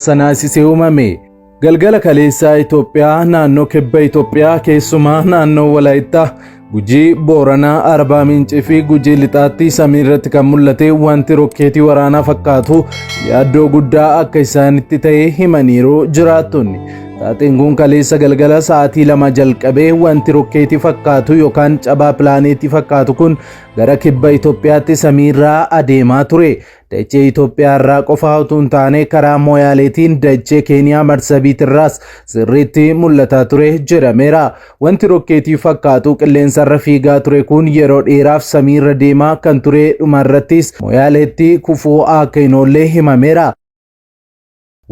Sanaasisee uumame. Galgala kaleessaa Itoophiyaa naannoo kibba Itoophiyaa keessumaa naannoo Walaayittaa, Gujii, Booranaa, Arbaa Mincii fi Gujii Lixaatti samii irratti kan mul'ate wanti rokkeetii waraanaa fakkaatu yaaddoo guddaa akka isaanitti ta'e himaniiru jiraattonni. Taateen kun kaleessa galgala sa'aatii 2 jalqabee wanti rokkeetii fakkaatu yookaan cabaa pilaaneetii fakkaatu kun gara kibba Itoophiyaatti samiirraa adeemaa ture. Dachee Itoophiyaa irraa qofaa utuu hin taane karaa Mooyaaleetiin dachee Keeniyaa Marsabiit irraas sirriitti mul'ataa ture jedhameera. Wanti rokkeetii fakkaatu qilleensarra fiigaa ture kun yeroo dheeraaf samiirra deemaa kan ture dhumarrattis Mooyaaleetti kufuu akka hin oolle himameera.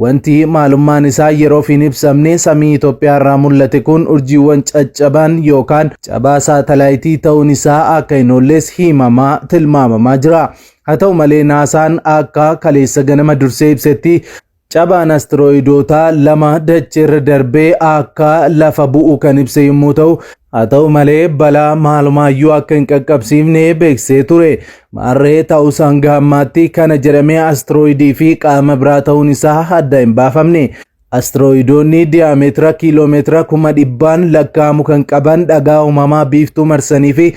Wanti maalummaan isaa yeroof hin ibsamne samii Itoophiyaa irraa mul'ate kun urjiiwwan caccaban yookaan cabaa saatalaayitii ta'uun isaa akka hin oolles himamaa tilmaamamaa jira. Haa ta'u malee naasaan akka kaleessa ganama dursee ibsetti cabaan astrooyidootaa 2 dacheerra darbee akka lafa bu'u kan ibse yommuu ta'u, haa ta'u malee balaa maalumaayyuu akka hin qaqqabsiifne beeksisee ture. Maarree ta'us hanga ammaatti kana jedhamee astrooyidii fi qaama biraa ta'uun isaa adda hin baafamne. Astrooyidoonni diyaameetira kiiloomeetira 100,000 lakkaa'amu kan qaban dhagaa uumamaa biiftuu marsanii fi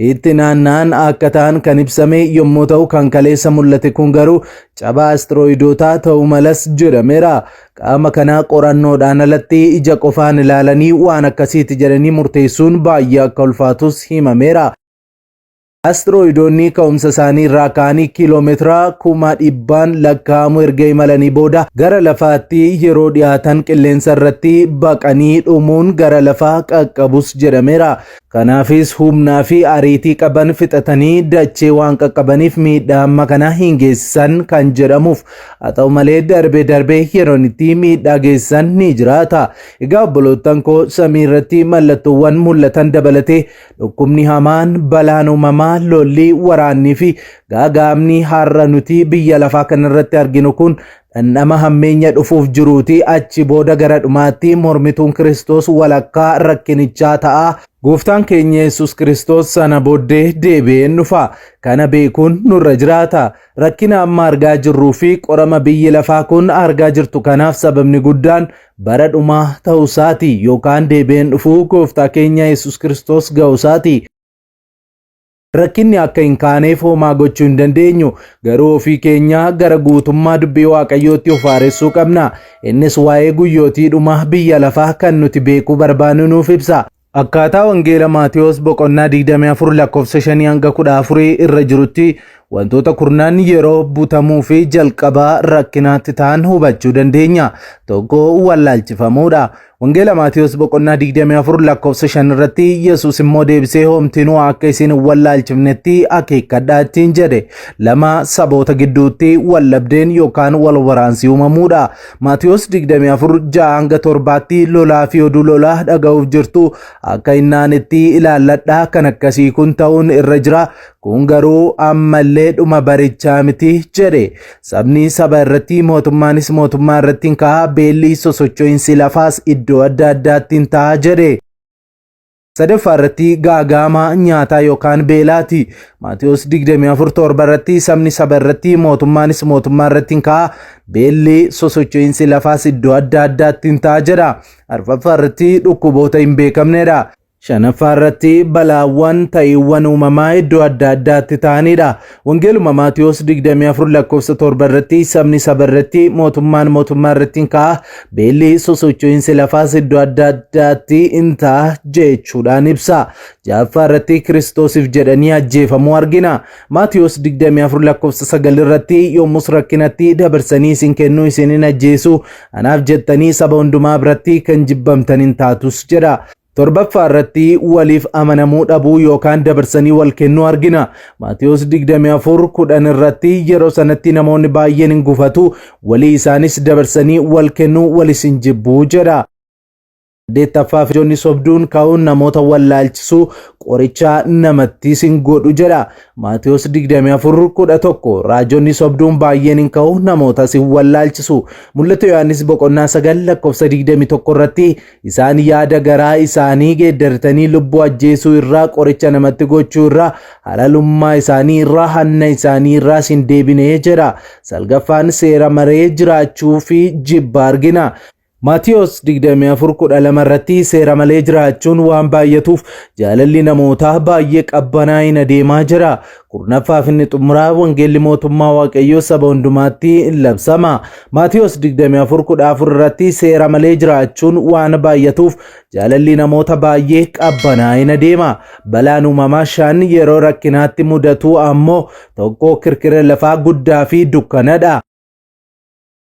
itti naanna'an akka ta'an kan ibsame yommuu ta'u kan kaleessa mul'ate kun garuu cabaa astrooyidootaa ta'uu malas jedhameera. Qaama kana qorannoodhaan alatti ija qofaan ilaalanii waan akkasiiti jedhanii murteessuun baay'ee akka ulfaatus himameera. Astrooyidoonni ka'umsa isaanii irraa ka'anii kiiloomeetira 100,000 lakkaa'amu erga imalanii booda gara lafaatti yeroo dhiyaatan qilleensa irratti baqanii dhumuun gara lafaa qaqqabus jedhameera. Kanaafis humnaa fi ariitii qaban fixatanii dachee waan qaqqabaniif miidhaa amma kana hin geessisan kan jedhamuuf. Haa ta'u malee darbee darbee yeroon itti miidhaa geessisan ni jiraata. Egaa obboloottan koo samii irratti mallattoowwan mul'atan dabalatee dhukkubni hamaan, balaan uumamaa, lolli, waraannii fi gaaga'amni har'a nuti biyya lafaa kanarratti arginu kun dhandhama hammeenya dhufuuf jiruuti. Achi booda gara dhumaatti mormituun Kiristoos walakkaa rakkinichaa ta'a. Gooftaan keenya Yesuus Kiristoos sana booddee deebi'ee dhufa. Kana beekuun nurra jiraata. Rakkina amma argaa jirruu fi qorama biyyi lafaa kun argaa jirtu kanaaf sababni guddaan bara dhumaa ta'uusaati yookaan deebi'een dhufuu gooftaa keenya Yesuus Kiristoos ga'uusaati. Rakkinni akka hin kaaneef homaa gochuu hin dandeenyu. Garuu ofii keenya gara guutummaa dubbii Waaqayyootti of haaressuu qabna. Innis waa'ee guyyootii dhuma biyya lafaa kan nuti beekuu barbaannu nuuf ibsa. Akkaataa Wangeela Maatewos boqonnaa 24 lakkoofsa 5 hanga 14 irra jirutti wantoota kurnaan yeroo butamuu fi jalqabaa rakkinaatti ta'an hubachuu dandeenya. Tokko wallaalchifamuudha. Wangeela Maatewos boqonnaa 24 lakkoofsa 5 irratti Yesuus immoo deebisee homtinuu akka isin hin wallaalchifnetti akeekkadhaa ittiin jedhe. 2 saboota gidduutti wallabdeen yookaan wal waraansi uumamuudha. Maatewos 24 6 hanga 7tti lolaa fi oduu lolaa dhaga'uuf jirtu akka hin naanetti ilaalladhaa kan akkasii kun ta'uun irra jira. Kun garuu ammallee dhuma barichaa miti jedhe. Sabni saba irratti mootummaanis mootummaa irratti hin ka'a beelli sosocho'insi lafaas iddoo adda addaatti hin ta'a jedhe. Sadaffaa irratti gaagaama nyaataa yookaan beelaati. Maatewos 24:7 irratti sabni saba irratti mootummaanis mootummaa irratti hin ka'a beelli sosocho'insi lafaas iddoo adda addaatti hin ta'a jedha. Arfaffaa irratti dhukkuboota hin beekamnedha. Shanaffaa irratti balaawwan ta'iiwwan uumamaa iddoo adda addaatti ta'anidha. Wangeeluma Maatewos 24 lakkoofsa 7 irratti sabni saba irratti mootummaan mootummaa irratti hin ka'a beelli sosocho'insi lafaas iddoo adda addaatti hin ta'a jechuudhaan ibsa. Ja'affaa irratti Kiristoosiif jedhanii ajjeefamuu argina. Maatewos 24 lakkoofsa 9 irratti yommus rakkinatti dabarsanii isin kennuu isin hin ajjeesu anaaf jettanii saba hundumaa biratti kan jibbamtan hin taatus jedha. Torbaffaa irratti waliif amanamuu dhabuu yookaan dabarsanii wal kennuu argina. Maatewos 24:10 irratti yeroo sanatti namoonni baay'een hin gufatu, walii isaanis dabarsanii wal kennuu walis hin jibbuu jedha. Saddeettaffaa raajonni sobduun ka'uun namoota wallaalchisuu, qoricha namattis hin godhu jedha. Maatiyos 24:11. Raajonni sobduun baay'een hin ka'u, namootas hin wallaalchisu. Mul'ata Yohaannis boqonnaa 9 lakkoofsa 21 irratti isaan yaada garaa isaanii geeddartanii lubbuu ajjeesuu irraa, qoricha namatti gochuu irraa, halalummaa isaanii irraa, hanna isaanii irraas hin deebine jedha. Salgaffaan seera maree jiraachuu fi jibba argina. Maatiyos 24:12 irratti seera malee jiraachuun waan baay'atuuf jaalalli namootaa baay'ee qabbanaa hin adeemaa jira. Kurnaffaaf inni xumuraa wangeelli mootummaa Waaqayyoo saba hundumaatti in labsama. Maatiyos 24:14 irratti seera malee jiraachuun waan baay'atuuf jaalalli namoota baay'ee qabbanaa hin adeema. Balaan uumamaa shan yeroo rakkinaatti mudatu ammoo tokko kirkira lafaa guddaa fi dukkanadha.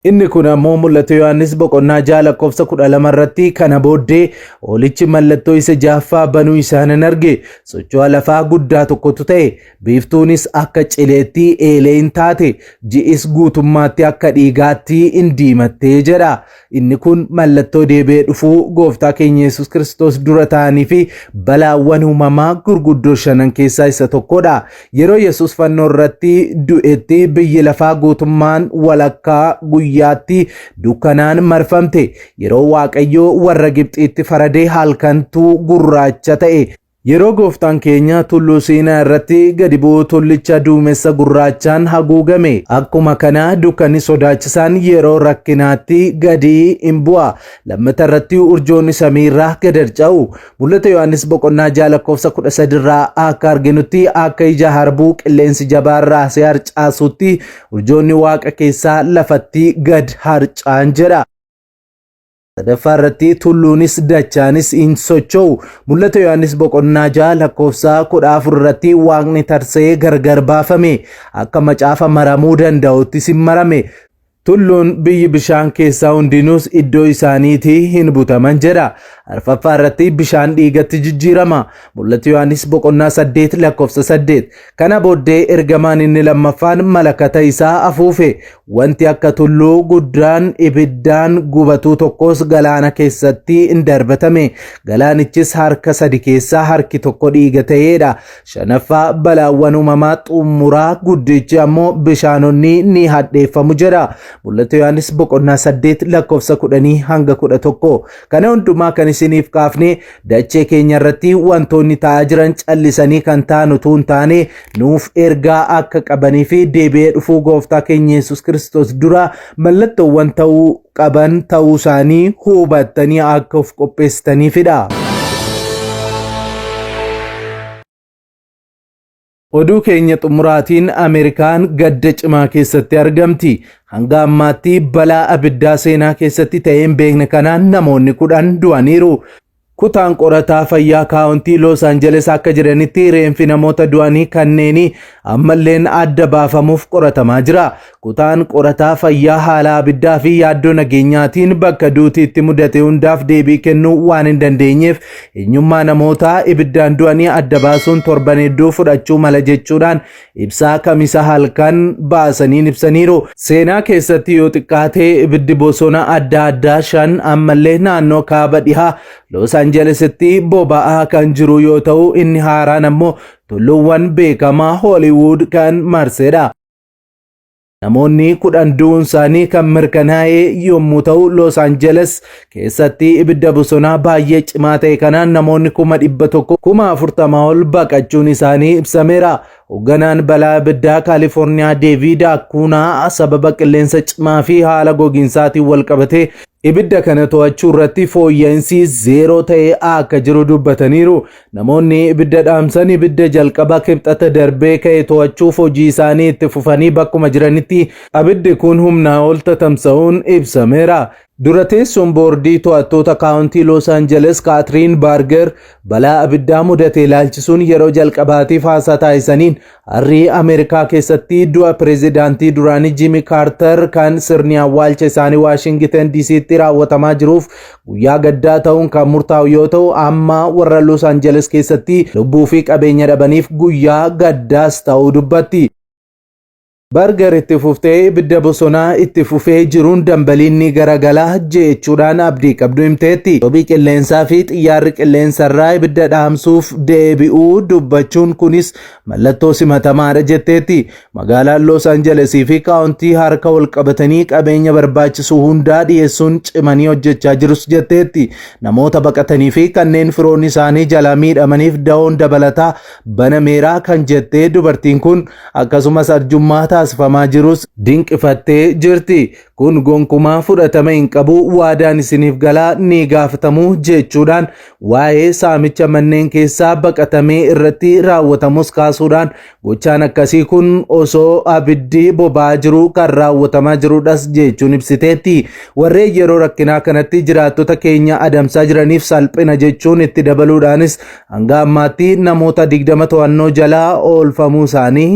Inni kun ammoo mul'ata Yohaannis boqonnaa 6 lakkoofsa 12 irratti kana booddee hoolichi mallattoo isa ja'affaa banuu isaa nan arge. Socho'a lafaa guddaa tokkotu ta'e. Biiftuunis akka cileetti eelee hin taate. Ji'is guutummaatti akka dhiigaatti hin diimattee jedha. Inni kun mallattoo deebi'ee dhufuu gooftaa keenya Yesuus Kiristoos dura ta'anii fi balaawwan uumamaa gurguddoo shanan keessaa isa tokkodha. Yeroo Yesuus fannoo irratti du'etti biyyi lafaa guutummaan walakkaa guyyaatti dukkanaan marfamte. Yeroo Waaqayyo warra Gibxiitti faradee halkantu gurraacha ta'e. Yeroo gooftaan keenya tulluu Siinaa irratti gadi bu'u tullicha duumessa gurraachaan haguugame. Akkuma kana dukkanni sodaachisaan yeroo rakkinaatti gadi in bu'a. Lammata irratti urjoonni samii irraa gad harca'u. Mul'ata Yohaannis boqonnaa 6 lakkoofsa 13 irraa akka arginutti akka ija harbuu qilleensi jabaan raasee harcaasutti urjoonni waaqa keessaa lafatti gad harca'an jedha. Sadaffaa irratti tulluunis dachaanis hin socho'u. Mul'ata Yohaannis boqonnaa 6 lakkoofsa 14 irratti waaqni tarsa'ee gargar baafame. Akka macaafa maramuu danda'uttis hin marame. Tulluun biyyi bishaan keessaa hundinuus iddoo isaaniitii hin butaman jedha. Arfaffaa irratti bishaan dhiigatti jijjiirama. Mul'ata Yohaannis boqonnaa 8 lakkoofsa 8. Kana booddee ergamaan inni lammaffaan malakata isaa afuufe. Wanti akka tulluu guddaan ibiddaan gubatuu tokkos galaana keessatti in darbatame. Galaanichis harka sadi keessaa harki tokko dhiiga ta'eedha. Shanaffaa balaawwan uumamaa xumuraa guddichi ammoo bishaanonni ni hadheeffamu jedha. Mul'ata Yohaannis boqonnaa 8 lakkoofsa 10 hanga 11. Kana hundumaa kan isiniif kaafne dachee keenya irratti wantoonni ta'aa jiran callisanii kan ta'an utuu hin taane nuuf ergaa akka qabanii fi deebi'ee dhufuu gooftaa keenya Yesuus Kiristoos dura mallattoowwan ta'uu qaban ta'uu isaanii hubattanii akka of qopheessitaniifidha. Oduu keenya xumuraatiin Ameerikaan gadda cimaa keessatti argamti. Hanga ammaatti balaa abiddaa seenaa keessatti ta'ee hin beekne kanaan namoonni 10 du'aniiru. Kutaan qorataa fayyaa kaawuntii Loos Anjeles akka jedhanitti reenfi namoota du'anii kanneenii ammalleen adda baafamuuf qoratamaa jira. Kutaan qorataa fayyaa haala abiddaa fi yaaddoo nageenyaatiin bakka duuti itti mudate hundaaf deebii kennuu waan hin dandeenyeef eenyummaa namoota ibiddaan du'anii adda baasuun torban hedduu fudhachuu mala jechuudhaan ibsaa Kamisa halkan baasaniin ibsaniiru. Seenaa keessatti yoo xiqqaate ibiddi bosona adda addaa shan ammallee naannoo kaaba dhihaa Los Angelesitti boba'aa kan jiru yoo ta'u inni haaraan ammoo tulluuwwan beekamaa Hollywood kan marsedha. Namoonni 10 du'uun isaanii kan mirkanaa'e yommuu ta'u Los Angeles keessatti ibidda bosonaa baay'ee cimaa ta'e kanaan namoonni 140,000 ol baqachuun isaanii ibsameera. Hoogganaan balaa ibiddaa Kaalifoorniyaa Deeviid Akkuunaa sababa qilleensa cimaa fi haala gogiinsaatiin wal qabatee ibidda kana to'achuu irratti fooyya'insi zeeroo ta'e akka jiru dubbataniiru. Namoonni ibidda dhaamsan ibidda jalqaba Kibxata darbee ka'e to'achuuf hojii isaanii itti fufanii bakkuma jiranitti abiddi kun humnaa ol tatamsa'uun ibsameera. Dura teessoon boordii to'attoota kaawuntii Los Angeles Kaatiriin Baarger balaa abiddaa mudate ilaalchisuun yeroo jalqabaatiif haasaa taasisaniin har'i Ameerikaa keessatti du'a pireezidaantii duraanii Jimmy Carter kan sirni awwaalcha isaanii Waashingiten DC'tti raawwatamaa jiruuf guyyaa gaddaa ta'uun kan murtaa'u yoo ta'u amma warra Los Angeles keessatti lubbuu fi qabeenya dhabaniif guyyaa gaddaas ta'uu dubbatti. Bargar itti fuftee ibidda bosonaa itti fufee jiruun dambaliin ni garagalaa jechuudhaan abdii qabdu himteetti. Robii qilleensaa fi xiyyaarri qilleensarraa ibidda dhaamsuuf deebi'uu dubbachuun kunis mallattoo simatamaadha jetteetti. Magaalaan Los Angelesii fi kaawuntii harka wal qabatanii qabeenya barbaachisu hundaa dhiyeessuun cimanii hojjechaa jirus jetteetti. Namoota baqatanii fi kanneen firoonni isaanii jalaa miidhamaniif dawoon dabalataa banameeraa kan jettee dubartiin kun, akkasumas arjummaa taasifamaa jirus dinqifattee jirti. Kun gonkumaa fudhatama hin qabu, waadaan isiniif galaa, ni gaafatamu jechuudhaan waa'ee saamicha manneen keessaa baqatamee irratti raawwatamus kaasuudhaan, gochaan akkasii kun osoo abiddi boba'aa jiru kan raawwatamaa jirudhas jechuun ibsiteetti. Warreen yeroo rakkinaa kanatti jiraattota keenya adamsaa jiraniif salphina jechuun itti dabaluudhaanis hanga ammaatti namoota 20 to'annoo jalaa oolfamuu isaanii